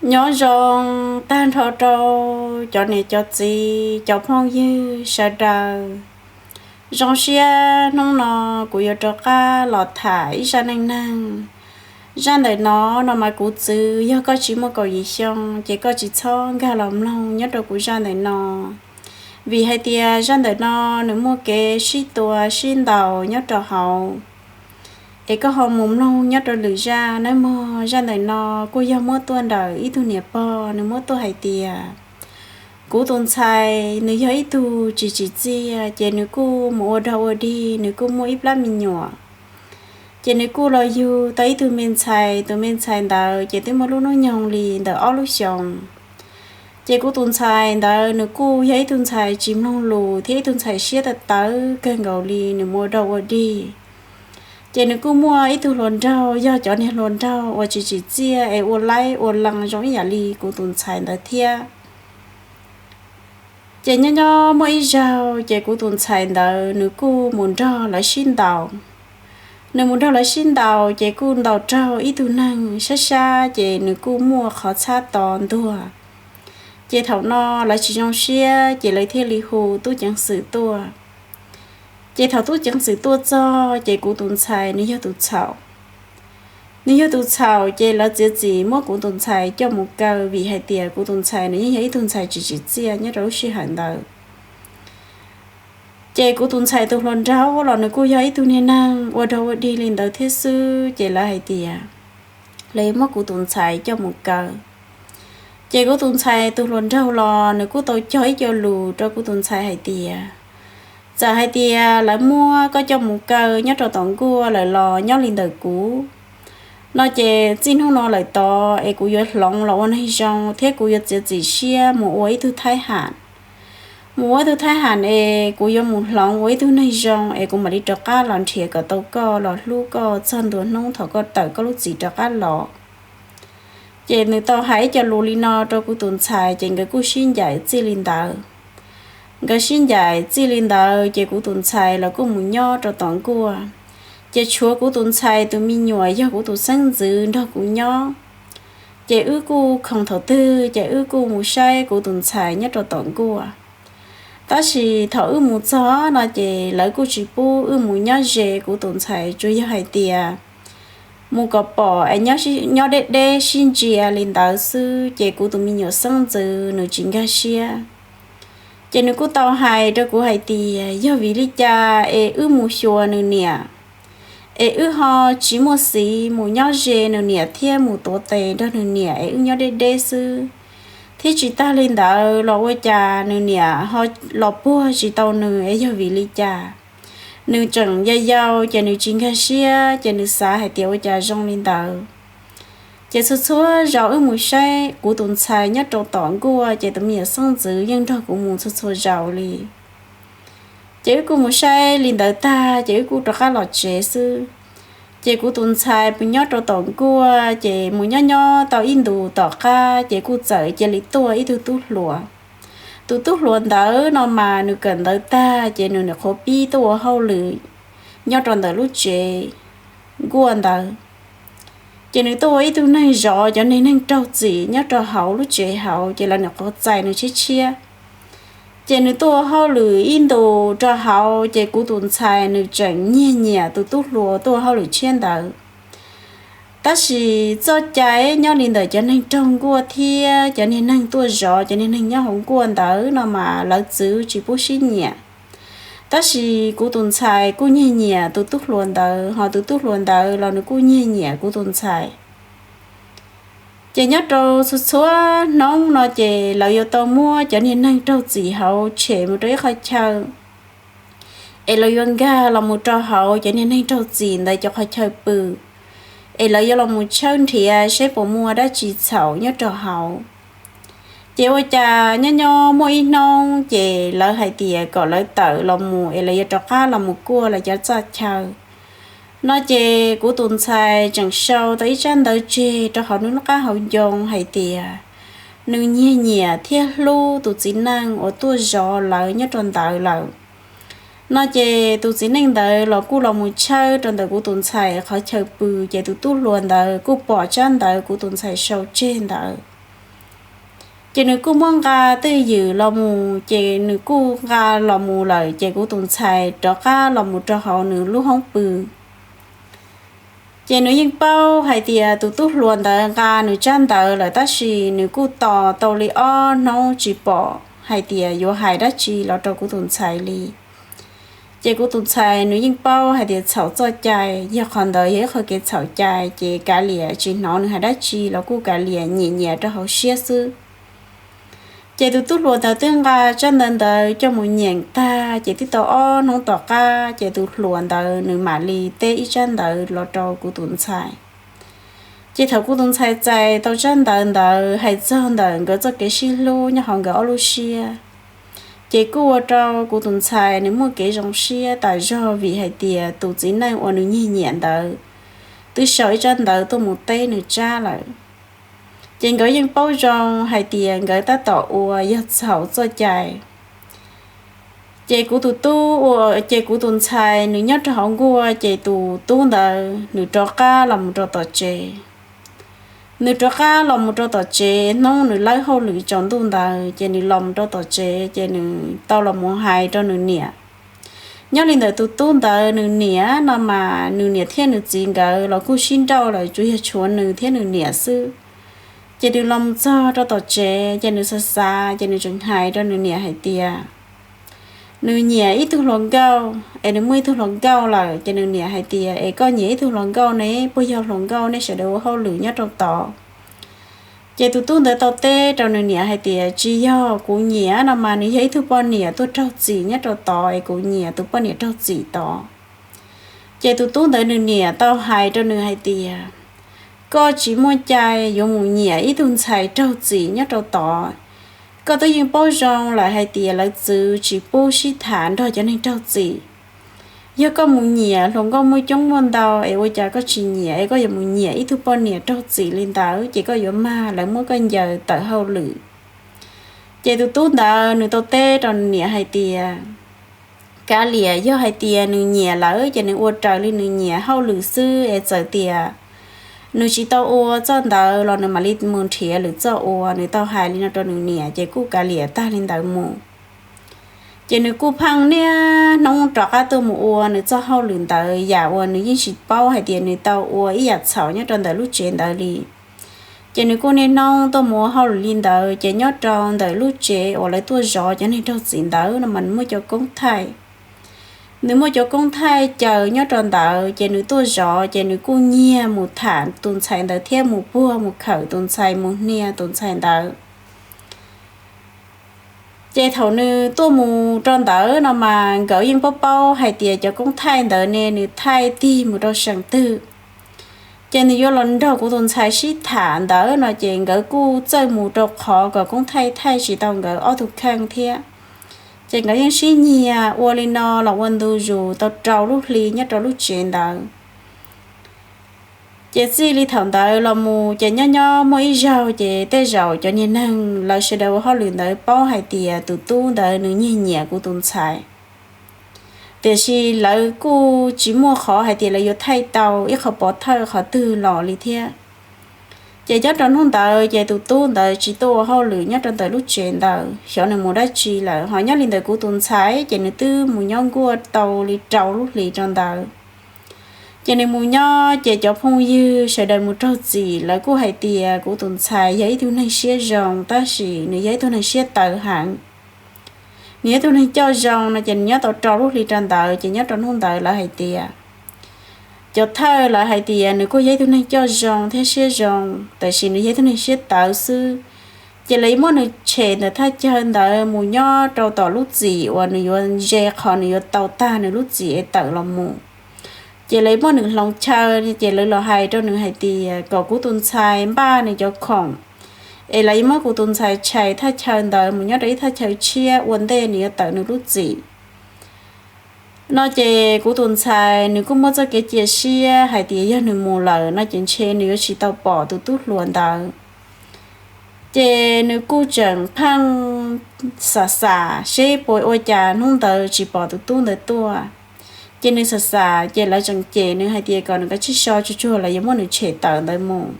Nyob zoo tag nrho rau cov niam cov txiv cov phooj ywg sawv daws. Zoo siab hnub no kuv yuav rov qab los tham ib zaj neej neeg. Zaj ntawm no no mas kuv txwv yog koj tsis muaj kaum yim xyoo ces koj tsis txhob nkag los mloog nyob rau kuv zaj ntawm no, vim hais tias zaj ntawm no nws muaj kev sib tua sib ntaus nyob rau hauv. Es koj ho mus mloog nyob rau lwm zaj nawb mog. Zaj ntawm no kuj yog muab tuaj ntawm ib tug niam pog, nws muab tuaj hais tias kuv tus ntxhais nws yog ib tug tsis tsim txiaj, ces nws kuj mus ua dog ua dig, nws kuj muaj ib plab me nyuam. Ces nws kuj los yug tau ib tug me ntxhais, tus me ntxhais ntawd ces twb muaj lub hnub nyoog li ntawm ob lub xyoos. Ces kuv tus ntxhais ntawd nws kuj yog ib tug ntxhais tsis mloog lus thiab ib tug ntxhais siab tawv tawv kawg nkaus li, nws mus ua dog ua dig. Ces nws kuj muaj ib tug hluas nraug, yog cov niag hluas nraug uas tsis tsim txiaj es ua laib ua lees zoo ib yam li kuv tus ntxhais ntawd thiab. Ces nyob nyob muaj ib zaug ces kuv tus ntxhais ntawd nws kuj mus nrog lawv sib ntaus. Nws mus nrog lawv sib ntaus ces kuj ntaus raug ib tug neeg sab sab, ces nws kuj muaj qhov txhab to ntuag. Ces thaum no lawv tsis zoo siab ces lawv thiaj li hu tub ceev xwm tuaj. Ces thaum tub ceev xwm tuaj txog ces kuv tus ntxhais nws yog tus txhaum. Nws yog tus txhaum ces lawv txiav txim muab kuv tus ntxhais coj mus kaw, vim hais tias kuv tus ntxhais nws yeej yog ib tug ntxhais tsis tsim txiaj nyob rau lub sij hawm ntawd. Ces kuv tus ntxhais tus hluas nraug los nws kuj yog ib tug niag neeg ua dog ua dig li ntawd thiab xwb, ces lawv hais tias lawv yuav muab kuv tus ntxhais coj mus kaw. Ces kuv tus ntxhais tus hluas nraug los nws kuj tau cog ib co lus rau kuv tus ntxhais hais tias, txawm hais tias lawv muab koj coj mus kaw nyob rau tom nkuaj lawm los nyob li ntawm kuv no ces txij hnub no lawm tod es kuv yuav hloov los ua neeg zoo thiab kuv yuav txiav txim siab mus ua ib tug thaib ham. Mus ua ib tug thaib ham es kuv yuav mus hloov ua ib tug neeg zoo es kuv mam li rov qab los nrhiav kom tau koj, los hlub koj txog ntua hnub thaum koj tawm koj lub txim rov qab los. Ces nws tau hais ib co lus li no rau kuv tus ntxhais ces nkawd kuj sib ncaim txij li ntawd. Nkawd sib ncaim txij li ntawd ces kuv tus ntxhais los kuj mus nyob rau tom nkuaj. Ces tshuav kuv tus ntxhais tus me nyuam yog kuv tus xeeb ntxwv nrog kuv nyob. Ces wb kuj khoom thaum twg ces wb kuj mus saib kuv tus ntxhais nyob rau tom nkuaj. Tab sis thaum wb mus txog no ces lawv kuj tsis pub wb mus nyob ze kuv tus ntxhais, tsuas yog hais tias mus kom pom es nyob deb deb sib ntsia li ntawd xwb, ces kuv tus me nyuam xeeb ntxwv nws tsis nkag siab. Ces nws kuj tau hais rau kuv hais tias yog vim li cas es wb mus xyuas nws niam, es wb ho tsis muaj xiv mus nyob ze nws niam thiab mus tuav tes nrog nws niam es wb nyob deb deb xwb. Thiab tsis tag li ntawd los ua cas nws niam ho los puag tsis tau nws es yog vim li cas. Nws tseem yau yau ces nws tsis nkag siab ces nws xav hais tias ua cas zoo li ntawd. Ces txhua txhua zaus wb mus saib kuv tus ntxhais nyob rau tom nkuaj ces tus me nyuam xeeb ntxwv yeej nrog kuv mus txhua txhua zaus li. Ces wb kuj mus saib li ntawd tag ces wb kuj rov qab los tsev xwb. Ces kuv tus ntxhais mus nyob rau tom nkuaj ces mus nyob nyob tau ib ntus tom qab ces kuj txawm cia li tuaj ib tug tub hluas. Tus tub hluas ntawd no mas nws kawm ntawv tag ces nws nyuam qhuav pib tuaj ua hauj lwm nyob rau ntawm lub tsev nkuaj ntawd. Ces nws tuaj ua ib tug neeg zov cov niag neeg raug txim nyob rau hauv lub tsev hauv ces lawv nyuam qhuav txais nws tshiab tshiab. Ces nws tuaj ua hauj lwm ib ntus rau hauv ces kuv tus ntxhais nws tseem nyiag nyiam tus tub hluas tuaj ua hauj lwm tshiab ntawd. Tab sis txoj cai nyob li ntawm cov neeg raug nkuaj thiab cov niag neeg tuaj zov cov niag neeg nyob hauv nkuaj ntawd no mas lawv txwv tsis pub sib nyiam. Tab sis kuv tus ntxhais kuj nyiag nyiam tus tub hluas ntawd, ho tus tub hluas ntawd los nws kuj nyiag nyiam kuv tus ntxhais. Ces nyob rau txhua txhua hnub no ces lawv yuav tau muab cov niag neeg raug txim hauv tshem mus rau ib qhov chaw, es lawv yuav nkag los mus rau hauv cov niag neeg raug txim ntawd cov qhov chaw pw, es lawv yuav los mus tshawb nrhiav saib puas muaj dab tsi txhaum nyob rau hauv. Ces ua cas nyob nyob muaj ib hnub ces lawv hais tias kom lawv tawm los mus es lawv yuav rov qab los mus kuaj lawv cov txoj chaw. No ces kuv tus ntxhais tseem sau tau ib tsab ntawv tseg rau hauv nws lub qab hauv ncoo hais tias nws nyiag nyiam thiab hlub tus txiv neej uas tuaj zov lawv nyob rau ntawd lawm. No ces tus txiv neej ntawd los kuj los mus tshawb rau ntawm kuv tus ntxhais qhov chaw pw, ces tus tub hluas ntawd kuj pom tsab ntawv kuv tus ntxhais sau tseg ntawd. Ces nws kuj muab nqa twj ywm los mus, ces nws kuj nqa los mus lawm, ces kuv tus ntxhais rov qab los mus rau hauv nws lub hoob pw. Ces nws yeej paub hais tias tus tub hluas ntawd nqa nws tsab ntawv lawm, tab sis nws kuj tos tau li ob hnub tsis pom hais tias yuav hais dab tsi los rau kuv tus ntxhais li. Ces kuv tus ntxhais nws yeej paub hais tias txhaum txoj cai, yog qhov ntawd yog ib qho kev txhaum cai, ces kav liam tsis hnov nws hais dab tsi los kuj kav liam nyiam nyiam rau hauv siab xwb. Ces tus tub hluas ntawd twb nqa tsab ntawv ntawd coj mus nyeem tag, ces twb tau ob hnub tom qab, ces tus hluas ntawd nws mam li teb ib tsab ntawv los rau kuv tus ntxhais. Ces thaum kuv tus ntxhais txais tau tsab ntawv ntawd hais txog ntawm nkawd txoj kev sib hlub nyob hauv nkawd ob lub siab, ces kuj ua rau kuv tus ntxhais nws muaj kev zoo siab tas zog vim hais tias tus txiv neej uas nws nyiag nyiam ntawd twb sau ib tsab ntawv tuaj mus teb nws tsab lawm. Ces nkawd yeej paub zoo hais tias nkawd tab tom ua yog txhaum txoj cai. Ces kuv tus tub ua, ces kuv tus ntxhais nws nyob rau hauv nkuaj, ces tus tub ntawd nws rov qab los mus rau tom tsev. Nws rov qab los mus rau tom tsev, hnub nws lawb hauj lwm tsaus ntuj ntawd, ces nws los mus rau tom tsev, ces nws tau los mus hais rau nws niam. Nyob li ntawm tus tub ntawd nws niam no mas nws niam thiab nws txiv nkawd los kuj sib nrauj lawm, tsuas yog tshuav nws thiab nws niam xwb. Ces nws los mus txog rau tom tsev, ces nws xav xav, ces nws tseem hais rau nws niam hais tias nws nyiam ib tug hluas nkauj, es nws muaj ib tug hluas nkauj lawm. Ces nws niam hais tias, es koj nyiam ib tug hluas nkauj ne, puas yog hluas nkauj nej sawv daws ua hauj lwm nyob rau tod? Ces tus tub ntawd tau teb rau nws niam hais tias, tsis yog, kuv nyiam no mas nws yog ib tug poj niam tuaj raug txim nyob rau tod, es kuv nyiam tus poj niam raug txim tod. Ces tus tub ntawd nws niam tau hais rau nws hais tias, koj tsis muaj cai yuav mus nyiam ib tug ntxhais raug txim nyob rau tod. Koj twb yeej paub zoo lawm hais tias lawv txwv tsis pub sib tham nrog cov neeg raug txim. Yog koj mus nyiam hluas nkauj muaj coob muaj ntau, es ua cas koj tsis nyiam, es koj yuav mus nyiam ib tug poj niam raug txim li ntawd, ces koj yuav mag lawv muab koj ncaws tawm hauj lwm. Ces tus tub ntawd nws tau teb rau nws niam hais tias, kav liam, yog hais tias nws nyiam lawm ces nws ua raws li nws nyiam hauj lwm xwb, es txawm tias nws tsis tau ua txoj ntawd los nws mam li mus nrhiav lwm txoj ua. Nws tau hais li no rau nws niam, ces kuj kav liam tag li ntawd mus. Ces nws kuj pheej niaj hnub rov qab tuaj mus ua nws txoj hauj lwm ntawd, yam uas nws yeej tsis paub hais tias nws tau ua ib yam txhaum nyob rau ntawm lub tsev ntawd li. Ces nws kuj niaj hnub tuaj mus ua hauj lwm li ntawd, ces nyob rau ntawm lub tsev uas lawv tuaj zov cov neeg raug txim ntawd no mas nws muaj cov koob thaij. Nws muaj cov koob thaij caws nyob rau ntawd, ces nws tuaj zov, ces nws kuj nyiag mus tham tus ntxhais ntawd thiab mus puag mus khawm tus ntxhais, mus hnia tus ntxhais ntawd. Ces thaum nws tuaj mus rau ntawd no mas nkawd yeej paub paub hais tias cov koob thaij ntawd ne nws thaij tig mus rau seem twg. Ces nws yuav los nrog kuv tus ntxhais sib tham ntawd no ces nkawd kuj txawj mus rau qhov kom koob thaij thaij tsis tau nkawd ob tug kheej thiab. Ces nkawd yeej sib nyiag ua li no los ua ntu zus tau rau lub hli nyob rau lub tsev ntawd. Ces txij li thaum ntawd los mus ces nyob nyob muaj ib zaug ces tej zaum cov niag neeg lawv sawv daws ua hauj lwm ntawd paub hais tias tus tub ntawd nws nyiag nyiam kuv tus ntxhais. Tiam sis lawv kuj tsis muaj qhov hais tias lawv yuav thaij tau ib qho pov thawj qhov twg los li thiab. Ces nyob rau hnub ntawd ces tus tub ntawd tsis tuaj ua hauj lwm nyob rau ntawm lub tsev ntawd, xyov nws mus dab tsi lawm. Ho nyob li ntawm kuv tus ntxhais ces nws twb mus nyob nkuaj tau li rau lub hlis rau ntawd. Ces nws mus nyob ces cov phooj ywg sawv daws mus raug txim, lawv kuj hais tias kuv tus ntxhais yog ib tug neeg siab zoo, tab sis nws yog ib tug neeg siab tawv heev. Nws yog ib tug neeg coj zoo no ces nws nyob tau rau lub hli rau ntawd, ces nyob rau hnub ntawd lawv hais tias, cov thawj lawv hais tias nws kuj yog ib tug neeg coj zoo thiab siab zoo, tab sis nws yog ib tug neeg siab tawv xwb. Ces lawv muab nws tshem ntawm thaj chaw ntawd mus nyob rau tom lub txim uas nws yuav ze qhov nws yuav tau tag nws lub txim es tawm los mus. Ces lawv muab nws hloov chaw, ces lawv los hais rau nws hais tias kom kuv tus ntxhais npaj nws cov khoom, es lawv yuav muab kuv tus ntxhais tshais thaj chaw ntawd mus nyob rau ib thaj chaw tshiab ua ntej nws yuav tawm nws lub txim. No ces kuv tus ntxhais nws kuj muaj txoj kev cia siab hais tias yog nws mus lawm no ces ntshe nws yuav tsis tau pom tus tub hluas ntawd. Ces nws kuj tseem pheej xam xam seb puas ua cas hnub ntawd tsis pom tus tub ntawd tuaj. Ces nws xam xam ces lawv tseem cem nws hais tias kom nws kav tsij so tsuag tsuag, lawv yuav muab nws tshem tawm ntawd mus.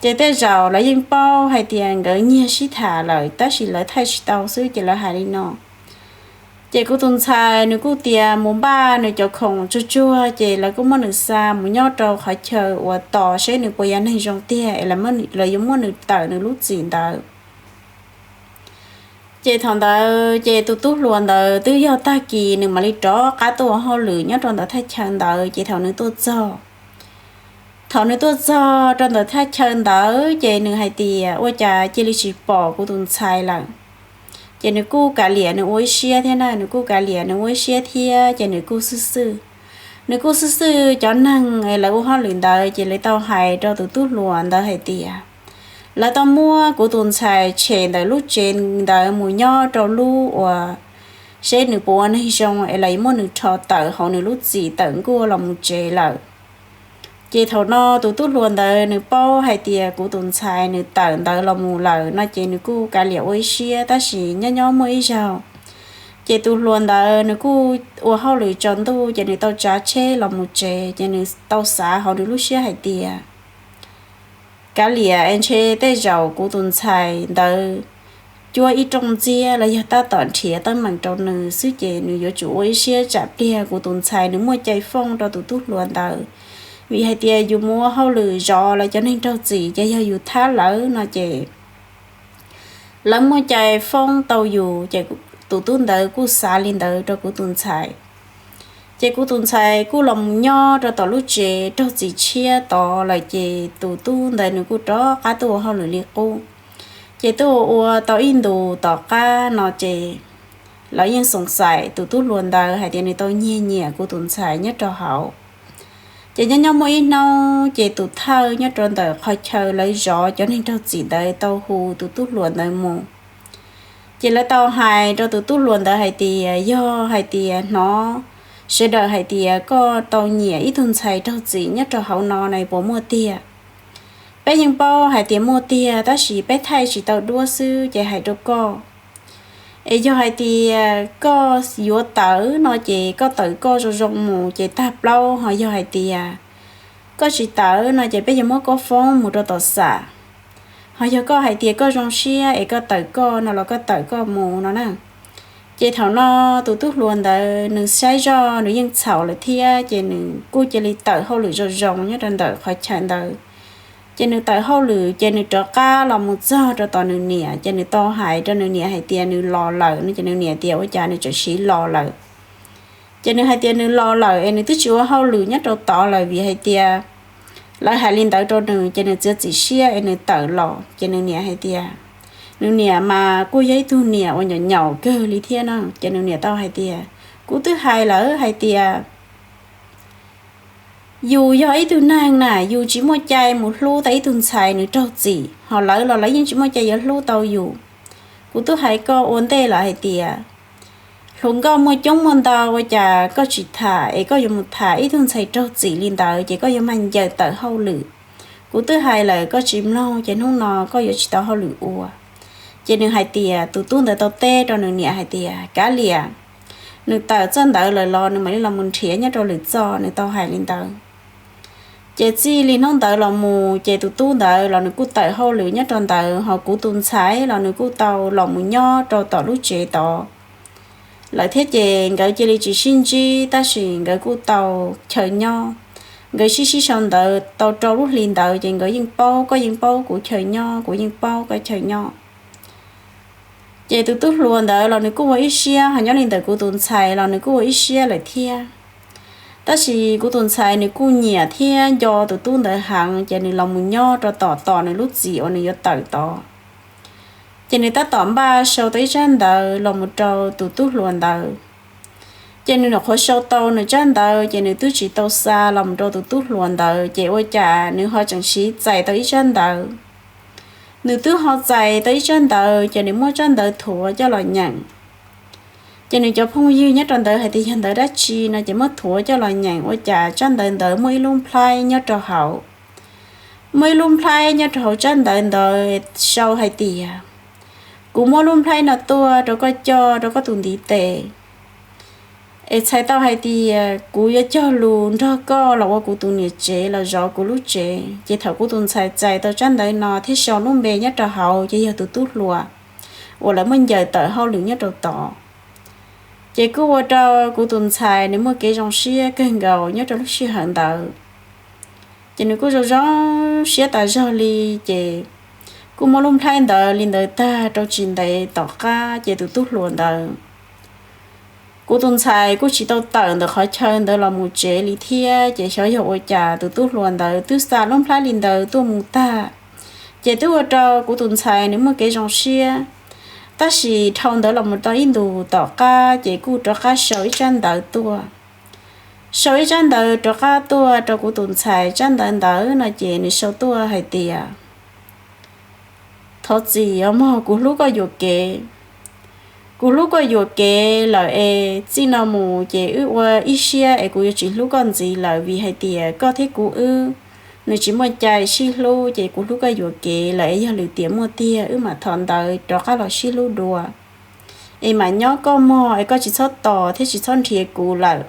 Ces tej zaum lawv yeej paub hais tias nkawd nyiag sib tham lawm tab sis lawv thaij tsis tau xwb ces lawv hais li no. Ces kuv tus ntxhais nws kuj tias mus npaj nws cov khoom tsuag tsuag ces lawv kuj muab nws xa mus nyob rau qhov chaw uas tos seb nws puas yog neeg zoo tiag es lawv yuav muab nws tawm nws lub txim ntawd. Ces thaum ntawd ces tus tub hluas ntawd twb yog tag kis nws mam li rov qab tuaj ua hauj lwm nyob rau ntawm thaj chaw ntawd ces thaum nws tuaj txog, thaum nws tuaj txog rau ntawm thaj chaw ntawd ces nws hais tias ua cas cia li tsis pom kuv tus ntxhais lawm. Ces nws kuj kav liam nws ua ib siab thiab na, nws kuj kav liam nws ua ib siab thiab ces nws kuj xwj xwj, nws kuj xwj xwj cov neeg es lawv ua hauj lwm ntawd ces lawv tau hais rau tus tub hluas ntawd hais tias lawv tau muab kuv tus ntxhais tshem ntawm lub tsev ntawd mus nyob rau lub uas seb nws puas ua neeg zoo es lawv muab nws rho tawm hauv nws lub txim tawm nkuaj los mus tsev lawm. Ces thaum no tus tub hluas ntawd nws paub hais tias kuv tus ntxhais nws tawm ntawd los mus lawm no ces nws kuj kav liam ua ib siab tab sis nyob nyob muaj ib zaug ces tus hluas ntawd nws kuj ua hauj lwm tsaus ntuj ces nws tau tsav tsheb los mus tsev ces nws tau xav hauv nws lub siab hais tias kav liam es ntshe tej zaum kuv tus ntxhais ntawd cuab ib rooj ntxiab los yog tab tom nrhiav teeb meem rau nws xwb ces nws yuav tsum ua ib siab tsam pliag kuv tus ntxhais nws muaj cai foob rau tus tub hluas ntawd. Vim hais tias yus mus ua hauj lwm zov lawv cov neeg raug txim ces yog yus thab lawv no ces lawv muaj cai foob tau yus ces tus tub ntawd kuj xav li ntawd rau kuv tus ntxhais. Ces kuv tus ntxhais kuj los mus nyob rau tom lub tsev raug txim tshiab tod lawm ces tus tub ntawd nws kuj rov qab tuaj ua hauj lwm li qub. Ces tuaj ua tau ib ntus tom qab no ces lawv yeej xoom xaim tus tub hluas ntawd hais tias nws tau nyiag nyiam kuv tus ntxhais nyob rau hauv. Ces nyob nyob muaj ib hnub ces tus thawj nyob rau ntawm qhov chaw lawv zov cov neeg raug txim ntawd tau hu tus tub hluas ntawd mus. Ces lawv tau hais rau tus tub hluas ntawd hais tias yog hais tias hnov sawv daws hais tias koj tau nyiam ib tug ntxhais raug txim nyob rau hauv no na puas muaj tiag? Peb yeej paub hais tias muaj tiag tab sis peb thaij tsis tau duab xwb ces hais rau koj. Es yog hais tias koj yuav tawm no ces koj tawm koj zoo zoo mus ces tag plaub, ho yog hais tias koj tsis tawm no ces peb yuav muab koj foob mus rau tom xam. Ho yog koj hais tias koj zoo siab es koj tawm koj no los koj tawm koj mus no na. Ces thaum no tus tub hluas ntawd nws saib zoj nws yeej txhaum lawm thiab ces nws kuj cia li tawm hauj lwm zoo zoo nyob rau ntawm qhov chaw ntawd. Ces nws tawm hauj lwm ces nws rov qab los mus txog rau tom nws niam ces nws tau hais rau nws niam hais tias nws los lawm no ces nws niam tias ua cas nws tseem siv los lawm. Ces nws hais tias nws los lawm es nws twb tsis ua hauj lwm nyob rau tod lawm vim hais tias lawv hais li ntawd rau nws ces nws txiav txim siab es nws tawm los ces nws niam hais tias, nws niam mas kuj yog ib tug niam uas nyaum nyaum kawg li thiab no ces nws niam tau hais tias, kuv twb hais lawm hais tias yus yog ib tug neeg na yus tsis muaj cai mus hlub tau ib tug ntxhais nws raug txim ho lawv los lawv yeej tsis muaj cai yuav hlub tau yus. Kuv twb hais koj ua ntej lawm hais tias hluas nkauj muaj coob muaj ntau ua cas koj tsis tham es koj yuav mus tham ib tug ntxhais raug txim li ntawd ces koj yuav mag ncaws tawm hauj lwm. Kuv twb hais lawm koj tsis mloog ces hnub no koj yuav tsis tau hauj lwm ua. Ces nws hais tias tus tub ntawd tau teb rau nws niam hais tias kav liam, nws tawm txoj ntawd lawm los nws mam li los mus nrhiav nyob rau lwm txoj, nws tau hais li ntawd. Ces txij li hnub ntawd los mus ces tus tub ntawd los nws kuj tawm hauj lwm nyob rau ntawd ho kuv tus ntxhais los nws kuj tau los mus nyob rau tom lub tsev tod lawm thiab ces nkawd cia li tsis sib ntsib tab sis nkawd kuj tau chaw nyob. Nkawd sib sib sau ntawv tau rau lub hli ntawd ces nkawd yeej paub, koj yeej paub kuv chaw nyob, kuv yeej paub koj chaw nyob. Ces tus tub hluas ntawd los nws kuj ua ib siab ho nyob li ntawm kuv tus ntxhais los nws kuj ua ib siab lawm thiab. Tab sis kuv tus ntxhais nws kuj nyiam thiab nco tus tub ntawd heev ces nws los mus nyob rau tom tom nws lub txim uas nws yuav tawm tod. Ces nws tab tom npaj sau tau ib tsab ntawv los mus rau tus tub hluas ntawd. Ces nws nyuam qhuav sau tau nws tsab ntawv ces nws twb tsis tau xa los mus rau tus tub hluas ntawd ces ua cas nws ho tseem siv txais tau ib tsab ntawv. Nws twb ho txais tau ib tsab ntawv ces nws muab tsab ntawv thuav coj los nyeem. Ces nws cov phooj ywg nyob rau ntawd hais tias yog ntawv dab tsi no ces muab thuav coj los nyeem ua cas tsab ntawv ntawd muaj ib lub nplhaib nyob rau hauv. Muaj ib lub nplhaib nyob rau hauv tsab ntawv ntawd sau hais tias, kuv muab lub nplhaib no tuaj rau koj coj rau koj tus ntiv tes. Es txhais tau hais tias kuv yuav cog lus nrog koj los ua kuv tus niam tsev los zov kuv lub tsev. Ces thaum kuv tus ntxhais txais tau tsab ntawv no thiab sau lub npe nyob rau hauv ces yog tus tub hluas uas lawv muaj ncaws tawm hauj lwm nyob rau tod. Ces kuj ua rau kuv tus ntxhais nws muaj kev zoo siab kawg nkaus nyob rau lub sij hawm ntawd. Ces nws kuj zoo zoo siab tas zog li. Ces kuj muab lub nplhaib ntawd li ntawd tag rau tsis ntev tom qab ces tus tub hluas ntawd, kuv tus ntxhais kuj tsis tau tawm ntawm qhov chaw ntawd los mus tsev li thiab. Ces xyov yog ua cas tus tub hluas ntawd twb xa lub nplhaib li ntawd tuaj mus tag, ces twb ua rau kuv tus ntxhais nws muaj kev zoo siab. Tab sis dhau ntawd los mus tau ib ntus tom qab ces kuj rov qab sau ib tsab ntawv tuaj. Sau ib tsab ntawv rov qab tuaj rau kuv tus ntxhais, tsab ntawv ntawd no ces nws sau tuaj hais tias, thov txim os mog, kuv hlub koj yuam kev. Kuv hlub koj yuam kev lawm es txij no mus ces wb ua ib siab es kuv yuav tsis hlub koj ntxiv lawm vim hais tias koj thiab kuv wb nws tsis muaj cai sib hlub. Ces kuv hlub koj yuam kev lawm es yog lwm tiam muaj tiag wb mam thov ntawv rov qab los sib hlub dua, es mam nyob koj mog, es koj tsis txhob tos thiab tsis txhob nrhiav kuv lawm.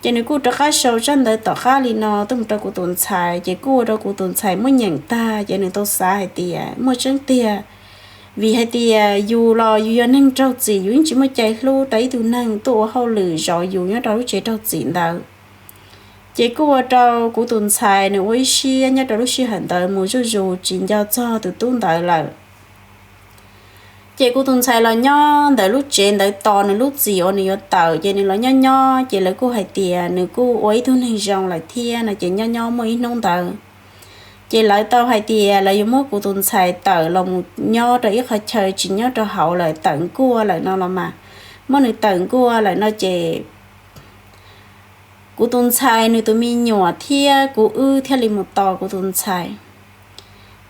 Ces nws kuj rov qab sau tsab ntawv tom qab li no tuaj mus rau kuv tus ntxhais, ces kuj ua rau kuv tus ntxhais muab nyeem tag ces nws tau xav hais tias muaj tseeb tiag. Vim hais tias yus los yus yog neeg raug txim, yus yeej tsis muaj cai hlub rau ib tug neeg tuaj ua hauj lwm zov yus nyob rau lub tsev raug txim ntawd. Ces kuj ua rau kuv tus ntxhais nws ua ib siab nyob rau lub sij hawm ntawd mus zuj zus tsis nco txog tus tub ntawd lawm. Ces kuv tus ntxhais los nyob ntawm lub tsev ntawd tos nws lub txim uas nws yuav tawm, ces nws los nyob nyob ces lawv kuj hais tias nws kuj ua ib tug neeg zoo lawm thiab no. Ces nyob nyob muaj ib hnub ntawd, ces lawv tau hais tias lawv yuav muab kuv tus ntxhais tawm los mus nyob rau ib qhov chaw tsis nyob rau hauv lawm, tawm nkuaj lawm no los mas, muab nws tawm nkuaj lawm no ces kuv tus ntxhais nws tus me nyuam thiab kuv wb thiaj li mus tos kuv tus ntxhais.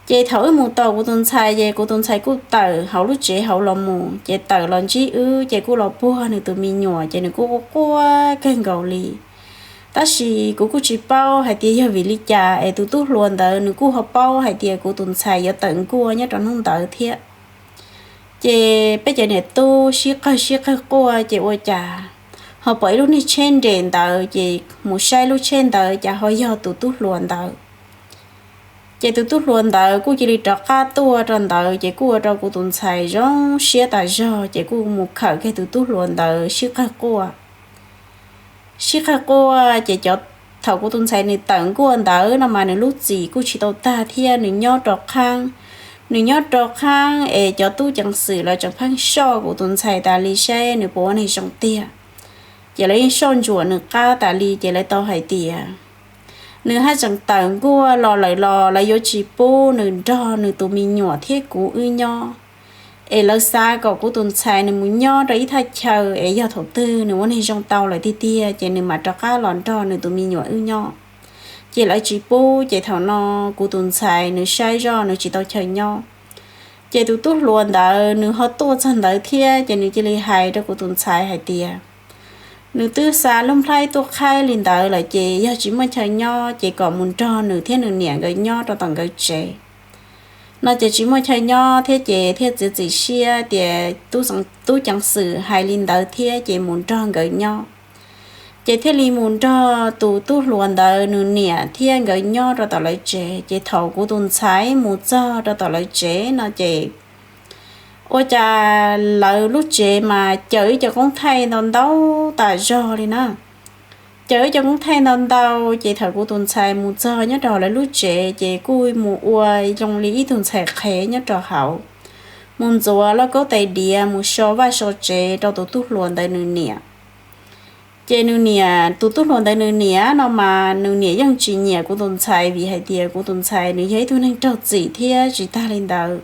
Ces thaum wb mus tos kuv tus ntxhais ces kuv tus ntxhais kuj tawm hauv lub tsev hauv los mus, ces tawm los ntsib wb ces kuj los puag nws tus me nyuam ces nws kuj quaj quaj kawg nkaus li. Tab sis kuv kuj tsis paub hais tias yog vim li cas es tus tub hluas ntawd nws kuj ho paub hais tias kuv tus ntxhais yuav tawm nkuaj nyob rau hnub ntawd thiab. Ces peb cov niam tub sib qawg sib qawg quaj ces ua cas ho pom ib lub niag tsheb nres ntawd, ces mus saib lub tsheb ntawd cas ho yog tus tub hluas ntawd. Ces tus tub hluas ntawd kuj cia li rov qab tuaj rau ntawd, ces kuj ua rau kuv tus ntxhais zoo siab tas zog, ces kuj mus khawm kiag tus tub hluas ntawd sib qawg quaj. Sib qawg quaj ces cov, thaum kuv tus ntxhais nws tawm nkuaj ntawd no mas nws lub txim kuj tsis tau tag thiab, nws nyob rau qhaab. Nws nyob rau qhaab es cov tub ceev xwm lawv tseem pheej soj kuv tus ntxhais tas li saib nws puas ua neeg zoo tiag. Ces lawv yeej soj ntsuam nws qab tas li, ces lawv tau hais tias nws haj tseem tawm nkuaj los lawm los lawv yuav tsis pub nws nrog nws tus me nyuam thiab kuv wb nyob. Es lawv xav kom kuv tus ntxhais nws mus nyob rau ib thaj chaw es yog thaum twg nws ua neeg zoo tau lawm tiag tiag ces nws mam rov qab los nrog nws tus me nyuam wb nyob. Ces lawv tsis pub, ces thaum no kuv tus ntxhais nws saib zoj nws tsis tau chaw nyob. Ces tus tub hluas ntawd nws ho tuaj txog ntawd thiab, ces nws cia li hais rau kuv tus ntxhais hais tias nws twb xa lub nplhaib tuaj qhaib li ntawd lawm, ces yog tsis muaj chaw nyob ces kom mus nrog nws thiab nws niam nkawd nyob rau tom nkawd tsev. No ces tsis muaj chaw nyob thiab ces thiaj txiav txim siab tias tub ceev xwm hais li ntawd thiab ces mus nrog nkawd nyob. Ces thiaj li mus nrog tus tub hluas ntawd nws niam thiab nkawd nyob rau tom lawv tsev. Ces thaum kuv tus ntxhais mus txog rau tom lawv tsev no ces ua cas lawv lub tsev mas caws ib co koob thaij ntau ntau tas zog li na. Caws ib co koob thaij ntau ntau, ces thaum kuv tus ntxhais mus txog nyob rau lawv lub tsev ces kuj mus ua zoo li ib tug ntxhais qhev nyob rau hauv, mus ntxuav lauj kaub tais diav mus so vaj so tsev rau tus tub hluas ntawd nws niam. Ces nws niam, tus tub hluas ntawd nws niam no mas nws niam yeej tsis nyiam kuv tus ntxhais vim hais tias kuv tus ntxhais nws yog ib tug neeg raug txim thiab tsis tag li ntawd.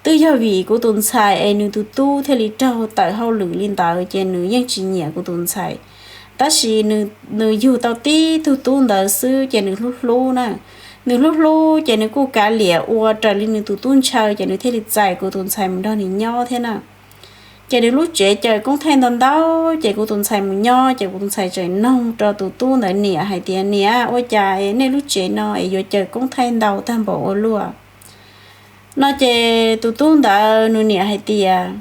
Twb yog vim kuv tus ntxhais es nws tus tub thiaj li raug tawm hauj lwm li ntawd, ces nws yeej tsis nyiam kuv tus ntxhais. Tab sis nws yug tau tib tug tub ntawd xwb ces nws hlub hlub na. Nws hlub hlub ces nws kuj kav liam ua raws li nws tus tub ntshaw, ces nws thiaj li txais kuv tus ntxhais mus nrog nws nyob thiab na. Ces nws lub tsev caws koob thaij ntau ntau, ces kuv tus ntxhais mus nyob ces kuv tus ntxhais tseem noog rau tus tub ntawd niam hais tias, niam, ua cas es nej lub tsev no es yuav caws koob thaij ntau tag npaum ua luaj? No ces tus tub ntawd nws niam hais tias,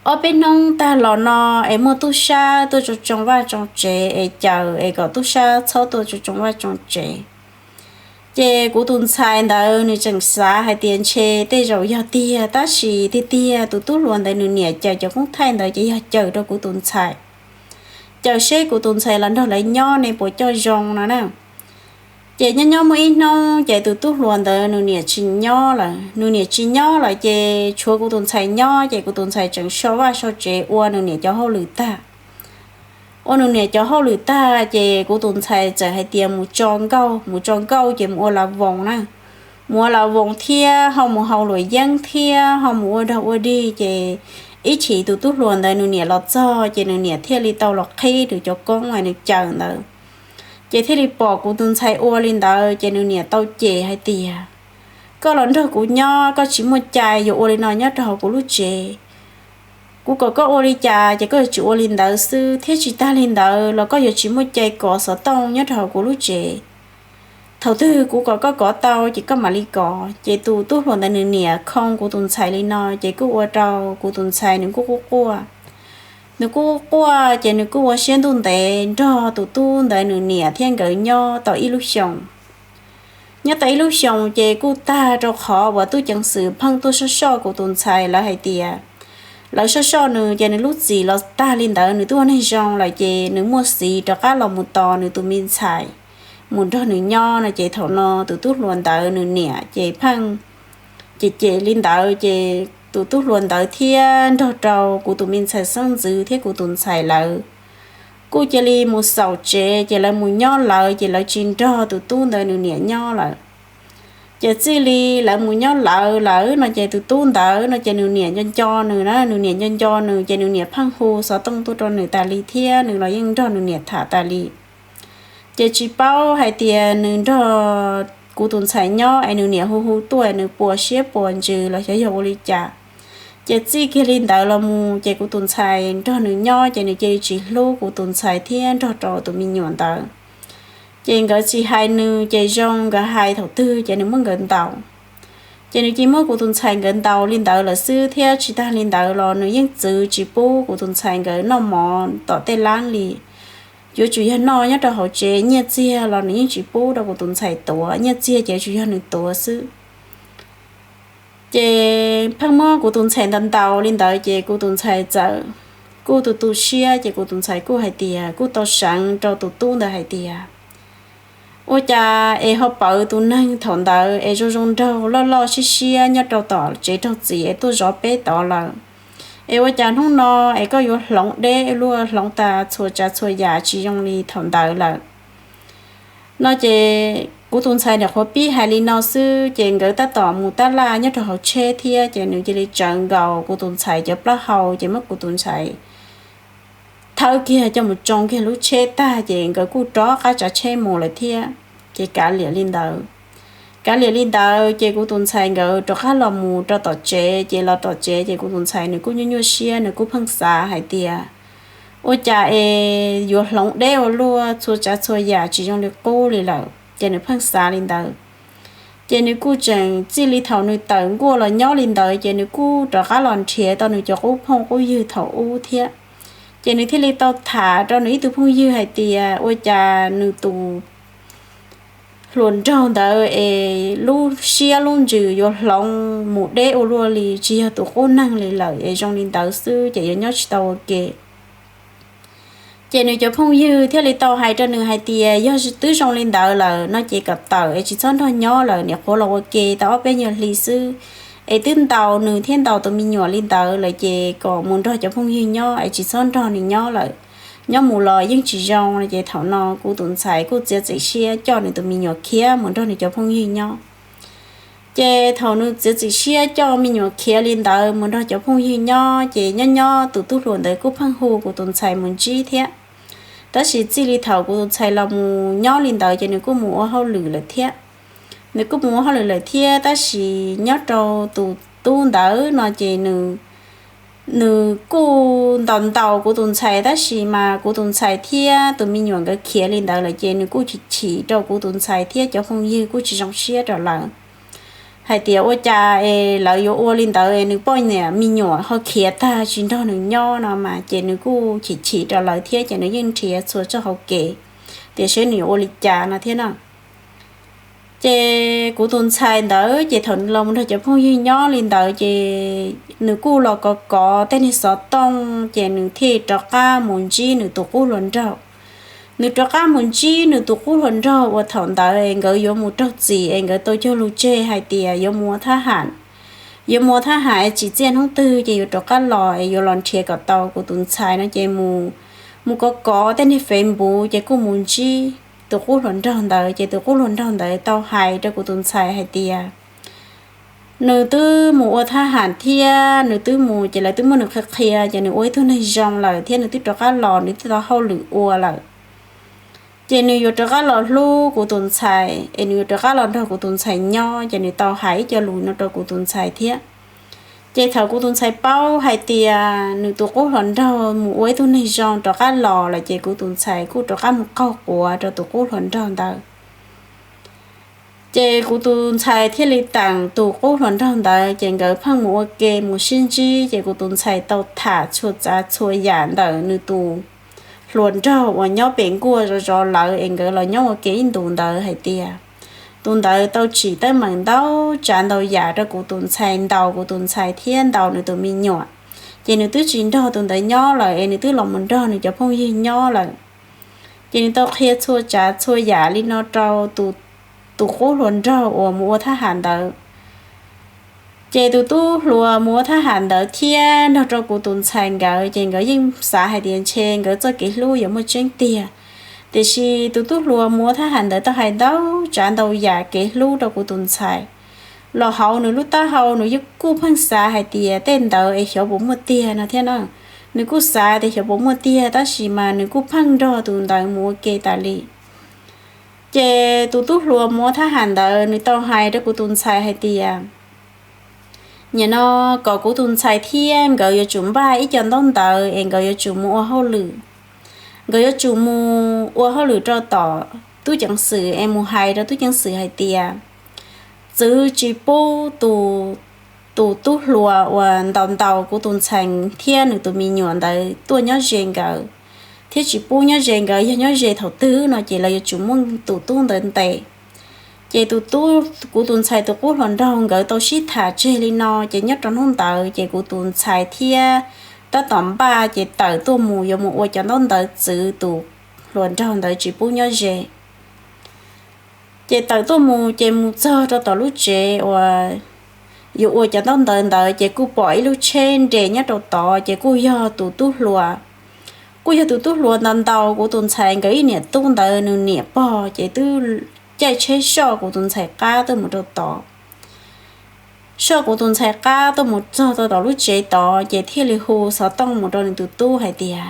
Ob peb hnub tag los no es muaj tub sab tuaj tsoo tsoo vaj tsoo tsev es caws es kom tub sab txhob tuaj tsoo tsoo vaj tsoo tsev. Ces kuv tus ntxhais ntawd nws tseem xav hais tias ntshe tej zaum yog tiag, tab sis tiag tiag tus tub hluas ntawd nws niam caws cov koob thaij ntawd ces yog caws rau kuv tus ntxhais, caws seb kuv tus ntxhais los nrog lawv nyob ne puas coj zoo no na. Ces nyob nyob muaj ib hnub ces tus tub hluas ntawd nws niam tsis nyob lawm, nws niam tsis nyob lawm ces tshuav kuv tus ntxhais nyob, ces kuv tus ntxhais tseem sau vaj sau tsev ua nws niam cov hauj lwm tag. Ua nws niam cov hauj lwm tag ces kuv tus ntxhais txawm hais tias mus tso nkauj, mus tso nkauj ces mus ua la voos na. Mus ua la voos thiab ho mus haus luam yeeb thiab ho mus ua dog ua dig, ces ib chim tus tub hluas ntawd nws niam los txog ces nws niam thiaj li tau los qhib nws cov koob uas nws caws ntawd. Ces thiaj li pom kuv tus ntxhais ua li ntawd ces nws niam tau cem hais tias, koj los nrog kuv nyob koj tsis muaj cai yuav ua li no nyob rau hauv kuv lub tsev. Kuv kom koj ua li cas ces koj yuav tsis ua li ntawd xwb, thiab tsis tag li ntawd los koj yuav tsis muaj cai kov xov tooj nyob rau hauv kuv lub tsev. Thaum twg kuv kom koj kov tau ces koj mam li kov. Ces tus tub hluas ntawd nws niam khoo kuv tus ntxhais li no ces kuj ua rau kuv tus ntxhais nws kuj quaj quaj. Nws kuj quaj quaj ces nws kuj ua siab ntuj ntev nrog tus tub ntawd nws niam thiab nkawd nyob tau ib lub xyoos. Nyob tau ib lub xyoos ces kuj tag rau qhov uas tub ceev xwm pheej tuaj soj soj kuv tus ntxhais, lawv hais tias lawv soj soj nws ces nws lub txim los tag li ntawd, nws twb ua neeg zoo lawm ces nws muaj xiv rov qab los mus tos nws tus me ntxhais mus nrog nws nyob no. Ces thaum no tus tub hluas ntawd nws niam ces pheej cem cem li ntawd ces tus tub hluas ntawd thiab nrog rau kuv tus me ntxhais xeeb ntxwv thiab kuv tus ntxhais lawv kuj cia li mus xaus tsev, ces lawv mus nyob lawv ces lawv tsis nrog tus tub ntawd nws niam nyob lawm. Ces txij li lawv mus nyob lawv lawm no ces tus tub ntawd no ces nws niam nco nco nws na, nws niam nco nco nws ces nws niam pheej hu xov tooj tuaj rau nws tas li thiab nws los yeej nrog nws niam tham tas li. Ces tsis paub hais tias nws nrog kuv tus ntxhais nyob es nws niam hu hu tuaj nws puas siab puas ntsws los xyov yog ua li cas. Ces txij kiag li ntawd los mus ces kuv tus ntxhais nrog nws nyob ces nws cia li tsis hlub kuv tus ntxhais thiab nrog rau tus me nyuam ntawd. Ces nkawd tsis hais nws ces zoo, nkawd hais thaum twg ces nws muab nkawd ntaus. Ces nws cia muab kuv tus ntxhais nkawd ntaus li ntawd lawm xwb thiab tsis tag li ntawd los nws yeej txwv tsis pub kuv tus ntxhais nkawd noj mov tom tej lab li. Yuav tsum yog noj nyob rau hauv tsev, nyiaj txiag los nws yeej tsis pub rau kuv tus ntxhais tuav, nyiaj txiag ces tsuas yog nws tuav xwb. Ces pheej muab kuv tus ntxhais ntaus ntaus li ntawd ces kuv tus ntxhais txawm kuj tu tu siab ces kuv tus ntxhais kuj hais tias kuj tau seev rau tus tub ntawd hais tias, ua cas es ho pawv tus neeg thaum ntawd es zoo zoo nraug loj loj siab siab nyob rau tom tsev raug txim es tuaj zov peb tod lawm, es ua cas hnub no es koj yuav hloov deb luaj, hloov tas txhua tsav txhua yam tsis zoo li thaum ntawd lawm no. Ces kuv tus ntxhais niam qhuav pib hais li no xwb ces nkawd tab tom mus tab laj nyob rau hauv tsheb thiab ces nws cia li tsawv nkaus kuv tus ntxhais cov plaub hau ces muab kuv tus ntxhais thawb kiag coj mus tsoo kiag lub tsheb tag ces nkawd kuj rov qab tsav tsheb mus lawm thiab. Ces kav liam li ntawd, kav liam li ntawd ces kuv tus ntxhais nkawd rov qab los mus rau tom tsev, ces los tom tsev ces kuv tus ntxhais nws kuj nyuaj nyuaj siab, nws kuj pheej xav hais tias ua cas es yuav hloov deb ua luaj, txhua tsav txhua yam tsis zoo li qub li lawm ces nws pheej xav li ntawd. Ces nws kuj tseem txij li thaum nws tawm nkuaj los nyob li ntawd ces nws kuj rov qab los nrhiav tau nws cov qub phooj qub ywg thaum ub thiab. Ces nws thiaj li tau tham rau nws ib tug phooj ywg hais tias ua cas nws tus hluas nraug ntawd es lub siab lub ntsws yuav hloov mus deb ua luaj li, tsis yog tus qub neeg li lawm es zoo li ntawd xwb ces yuav nyob tsis tau ua ke. Ces nws cov phooj ywg thiaj li tau hais rau nws hais tias yog twb zoo li ntawd lawm no ces kom tawm es tsis txhob nrog nyob lawm, niam qhuav los ua ke tau ob peb nyuag hli xwb, es twb ntaus nws thiab ntaus tus me nyuam li ntawd lawm ces kom mus nrog cov phooj ywg nyob es tsis txhob nrog nws nyob lawm, nyob mus los yeej tsis zoo no. Ces thaum no kuv tus ntxhais kuj txiav txim siab coj nws tus me nyuam khiav mus nrog nws cov phooj ywg nyob. Ces thaum nws txiav txim siab coj me nyuam khiav li ntawd mus nrog cov phooj ywg nyob ces nyob nyob tus tub hluas ntawd kuj pheej hu kuv tus ntxhais mus ntsib thiab. Tab sis txij li thaum kuv tus ntxhais los mus nyob li ntawd ces nws kuj mus ua hauj lwm lawm thiab. Nws kuj mus ua hauj lwm lawm thiab, tab sis nyob rau tus tub ntawd no ces nws nws kuj ntaus ntaus kuv tus ntxhais, tab sis mas kuv tus ntxhais thiab tus me nyuam nkawd khiav li ntawd lawm ces nws kuj chim chim rau kuv tus ntxhais thiab cov phooj ywg kuj tsis zoo siab rau lawv. hais tias ua cas es lawv yuav ua li ntawd es nws poj niam me nyuam ho khiav tag tsis nrog nws nyob no mas ces nws kuj chim chim rau lawv thiab ces nws yeej nrhiav txhua txoj hauv kev tias seb nws yuav ua li cas no thiab na. Ces kuv tus ntxhais ntawd ces thaum nws los mus nrog cov phooj ywg nyob li ntawd ces nws kuj los kov kov tej niag xov tooj ces nws thiaj rov qab mus ntsib nws tus qub hluas nraug. Nws rov qab mus ntsib nws tus qub hluas nraug uas thaum ntawd es nkawd yuav mus raug txim es nkawd tau cog lus tseg hais tias yuav mus ua thab ham, yuav mus ua thab ham es tsim txiaj hnub twg ces yuav rov qab los es yuav los nrhiav kom tau kuv tus ntxhais no ces mus, mus kov kov tej niag Facebook ces kuj mus ntsib tus qub hluas nraug ntawd ces tus qub hluas nraug ntawd tau hais rau kuv tus ntxhais hais tias nws twb mus ua thab ham thiab nws twb mus ces lawv twb muab nws qhia qhia ces nws ua ib tug neeg zoo lawm thiab nws twb rov qab los nws twb tau hauj lwm ua lawm. Ces nws yuav rov qab los hlub kuv tus ntxhais es nws yuav rov qab los nrog kuv tus ntxhais nyob ces nws tau hais ib co lus no rau kuv tus ntxhais thiab. Ces thaum kuv tus ntxhais paub hais tias nws tus qub hluas nraug mus ua ib tug neeg zoo rov qab los lawm ces kuv tus ntxhais kuj rov qab mus qaug quav rau tus qub hluas nraug ntawd. Ces kuv tus ntxhais thiaj li teem tus qub hluas nraug ntawd ces nkawd pheej mus ua ke mus sib ntsib ces kuv tus ntxhais tau tham txhua tsav txhua yam ntawm nws tus hluas nraug uas nyob pem nkuaj zov zov lawv es nkawd los nyob ua ke ib ntus ntawd hais tias tus ntawd tau tsim teeb meem ntau tsav ntau yam rau kuv tus ntxhais, ntaus kuv tus ntxhais thiab ntaus nws tus me nyuam. Ces nws twb tsis nrog tus ntawd nyob lawm es nws twb los mus nrog nws cov phooj ywg nyob lawm. Ces nws tau qhia txhua tsav txhua yam li no rau tus qub hluas nraug uas mus ua thab ham ntawd. Ces tus tub hluas mus ua thab ham ntawd thiab nrog rau kuv tus ntxhais nkawd ces nkawd yeej xav hais tias ntshe nkawd txoj kev hlub yuav muaj tseeb tiag. Tiam sis tus tub hluas mus ua thab ham ntawd tau hais ntau tsav ntau yam kev hlub rau kuv tus ntxhais. Los hauv nws lub taub hau nws yeej kuj pheej xav hais tias tej ntawd es xyov puas muaj tiag no thiab na. Nws kuj xav tias xyov puas muaj tiag tab sis mas nws kuj pheej nrog tus ntawd mus ua ke tas li. Ces tus tub hluas mus ua thab ham ntawd nws tau hais rau kuv tus ntxhais hais tias nim no kom kuv tus ntxhais thiab nkawd yuav tsum npaj ib co ntaub ntawv es nkawd yuav tsum mus ua hauj lwm. Nkawd yuav tsum mus ua hauj lwm rau tom tub ceev xwm es mus hais rau tub ceev xwm hais tias txwv tsis pub tus, tus tub hluas uas ntaus ntaus kuv tus ntxhais thiab nws tus me nyuam ntawd tuaj nyob ze nkawd, thiab tsis pub nyob ze nkawd, yog nyob ze thaum twg no ces lawv yuav tsum muab tus tub ntawd ntes. Ces tus tub, kuv tus ntxhais tus qub hluas nraug nkawd tau sib tham tseg li no ces nyob rau hnub ntawd ces kuv tus ntxhais thiab tab tom npaj ces tawm tuaj mus yuav mus ua cov ntaub ntawv txwv tus hluas nraug ntawd tsis pub nyob ze. Ces tawm tuaj mus ces mus txog rau tom lub tsev uas yuav ua cov ntaub ntawv ntawd ces kuj pom ib lub tsheb nres nyob rau tod ces kuj yog tus tub hluas, kuj yog tus tub hluas ntaus ntaus kuv tus ntxhais nkawd ib niam tub ntawd nws niam pog ces twb caij tsheb soj kuv tus ntxhais qab tuaj mus rau tod. Soj kuv tus ntxhais qab tuaj mus txog rau tom lub tsev tod ces thiaj li hu xov tooj mus rau nws tus tub hais tias,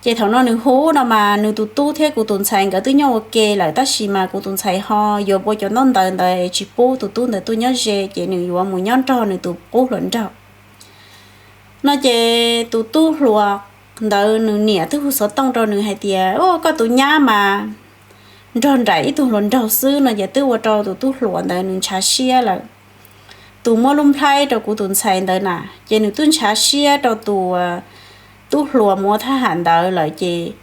ces thaum no nws hu no mas nws tus tub thiab kuv tus ntxhais nkawd twb nyob ua ke lawm tab sis mas kuv tus ntxhais ho yuav ua cov ntaub ntawv ntawd es tsis pub tus tub ntawd tuaj nyob ze ces nws yuav mus nyob nrog nws tus qub hluas nraug no ces tus tub hluas ntawd nws niam twb hu xov tooj rau nws hais tias, Ua koj tus nyab mas nrog nraim ib tug hluas nraug xwb no ces twb ua rau tus tub hluas ntawd nws ntshav siab lawm. Tus muab lub nplhaib rau kuv tus ntxhais ntawd na ces nws twb ntshav siab rau tus tub hluas mus ua thab ham ntawd lawm ces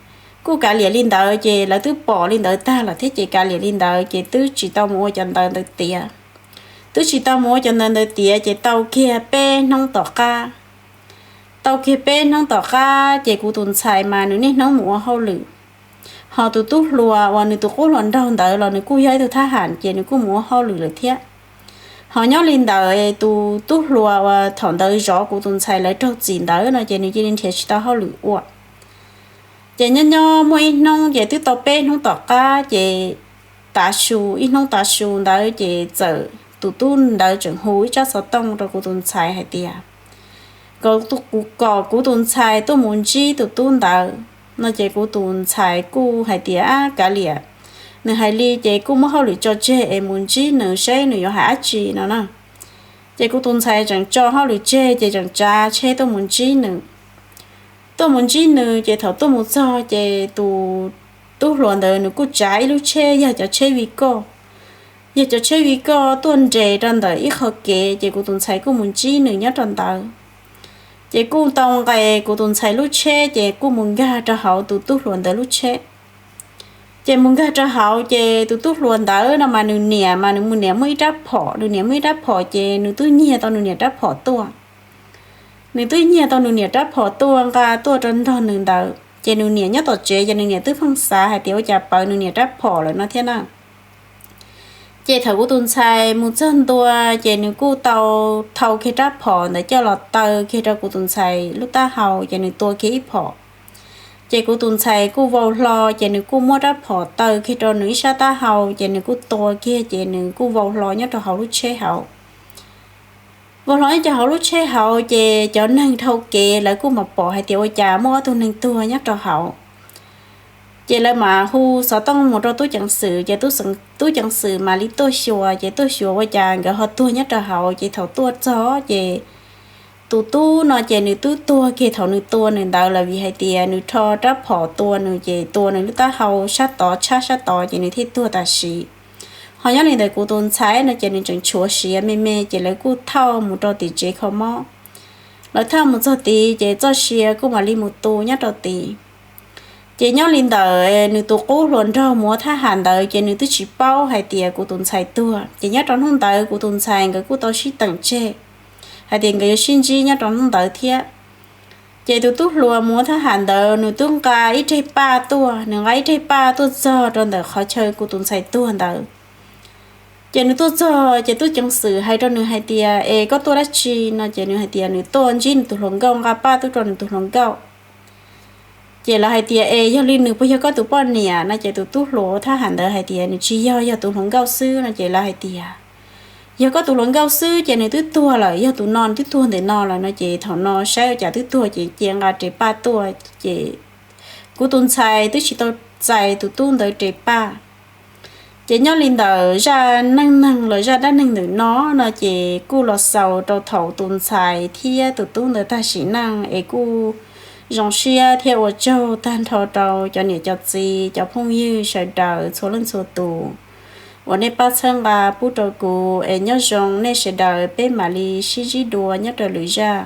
kuj kav liam li ntawd ces lawv twb pom li ntawd tag lawm thiab ces kav liam li ntawd ces twb tsis tau mus ua cov ntawv ntawd tiav. Twb tsis tau mus ua cov ntawv ntawd tiav ces tau kiag peb hnub tom qab. Tau kiag peb hnub tom qab ces kuv tus ntxhais mas nws niaj hnub mus ua hauj lwm. Ho tus tub hluas uas nws tus qub hluas nraug ntawd los nws kuj yog ib tug thab ham ces nws kuj mus ua hauj lwm lawm thiab. Ho nyob li ntawd tus tub hluas uas thaum ntawd zov kuv tus ntxhais lawv raug txim ntawd no ces nws cia li nrhiav tsis tau hauj lwm ua. Ces nyob nyob muaj ib hnub ces twb tau peb hnub tom qab ces tav su, ib hnub tav su ntawd ces txawm tus tub ntawd tseem hu ib tsab xov tooj rau kuv tus ntxhais hais tias kom kuv tus ntxhais tuaj mus ntsib tus tub ntawd no ces kuv tus ntxhais kuj hais tias, Ab, kav liam, nws hais li ces kuj muab hauj lwm tso tseg es mus ntsib nws seb nws yuav hais dab tsi no na. Ces kuv tus ntxhais tseem tso hauj lwm tseg ces tseem tsav tsheb tuaj mus ntsib nws. Tuaj mus ntsib nws ces thaum tuaj mus txog ces tus tub hluas ntawd nws kuj tsav ib lub tsheb yog cov tsheb vi koj yog cov tsheb vij koj tuaj nres rau ntawm ib qho kev, ces kuv tus ntxhais kuj mus ntsib nws nyob rau ntawd. Ces kuj tau nqes kuv tus ntxhais lub tsheb ces kuj mus nkag rau hauv tus tub hluas ntawd lub tsheb. Ces mus nkag rau hauv ces tus tub hluas ntawd no mas nws niam mas nws mus niam muaj ib rab phom, nws niam muaj ib rab phom ces nws twb nyiag tau nws niam rab phom tuaj. Nws twb nyiag tau nws niam rab phom tuaj nqa tuaj rau nrog nws ntawd, ces nws niam nyob tom tsev ces nws niam twb pheej xav hais tias ua cas pawv nws niam rab phom lawm no thiab na. Ces thaum kuv tus ntxhais mus txog ntua, ces nws kuj tau thau kiag rab phom ntawd coj los taw kiag rau kuv tus ntxhais lub taub hau, ces nws tua kiag ib phom. Ces kuv tus ntxhais kuj vau hlo, ces nws kuj muab rab phom taw kiag rau nws ib sab taub hau, ces nws kuj tua kiag, ces nws kuj vau hlo nyob rau hauv lub tsheb hauv. Vau hlo nyob rau hauv lub tsheb hauv, ces cov neeg dhau kev lawv kuj mam pom hais tias ua cas muaj ob tug neeg tuag nyob rau hauv. Ces lawv mam hu xov tooj mus rau tub ceev xwm, ces tub ceev xwm mam li tuaj xyuas, ces tuaj xyuas ua cas nkawd ho tuag nyob rau hauv. Ces thaum tuaj txog ces tus tub no ces nws twb tuag kiag thaum nws tua nws ntawd lawm, vim hais tias nws rho rab phom tua nws ces tua nws lub taub hau sab tod, tshab sab tod, ces nws thiaj tuag tam sim. Ho nyob li ntawd kuv tus ntxhais no ces nws tseem tshuav siav me me, ces lawv kuj thauj mus rau tim tsev kho mob. Lawv thauj mus txog tid ces txoj sia kuj mam li mus tu nyob rau tid. Ces nyob li ntawd nws tus qub hluas nraug mus ua thab ham ntawd ces nws twb tsis paub hais tias kuv tus ntxhais tuag, ces nyob rau hnub ntawd kuv tus ntxhais nkawd kuj tau sib teem tseg hais tias nkawd yuav sib ntsib nyob rau hnub ntawd thiab. Ces tus tub hluas mus ua thab ham ntawd nws twb nqa ib reg paj tuaj, nws nqa ib reg paj tuaj txog rau ntawm qhov chaw kuv tus ntxhais tuag ntawd. Ces nws tuaj txog ces tub ceev xwm hais rau nws hais tias es koj tuaj dab tsi no, ces nws hais tias nws tuaj ntsib nws tus hluas nkauj, nqa paj tuaj rau nws tus hluas nkauj. Ces lawv hais tias es yog li nws puas yog koj tus poj niam no, ces tus tub hluas thab ham ntawd hais tias nws tsis yog, yog tus hluas nkauj xwb no. Ces lawv hais tias yog koj tus hluas nkauj xwb ces nws twb tuag lawm, yog tus no nws twb tuag ntawm no lawm no. Ces thaum no saib ua cas twb tuag ces cia nqa res paj tuaj, ces kuv tus ntxhais twb tsis tau txais tus tub ntawd res paj. Ces nyob li ntawm zaj neej neeg los zaj dab neeg ntawm no no ces kuj los xaus rau thaum tus ntxhais thiab tus tub ntawd tag sim neej es kuj zoo siab thiab ua tsaug tag nrho rau cov niam cov txiv, cov phooj ywg sawv daws txhua leej txhua tus uas nej pab txhawb nqa pub rau kuv. Es nyob zoo nej sawv daws, peb mam li sib ntsib dua nyob rau lwm zaj.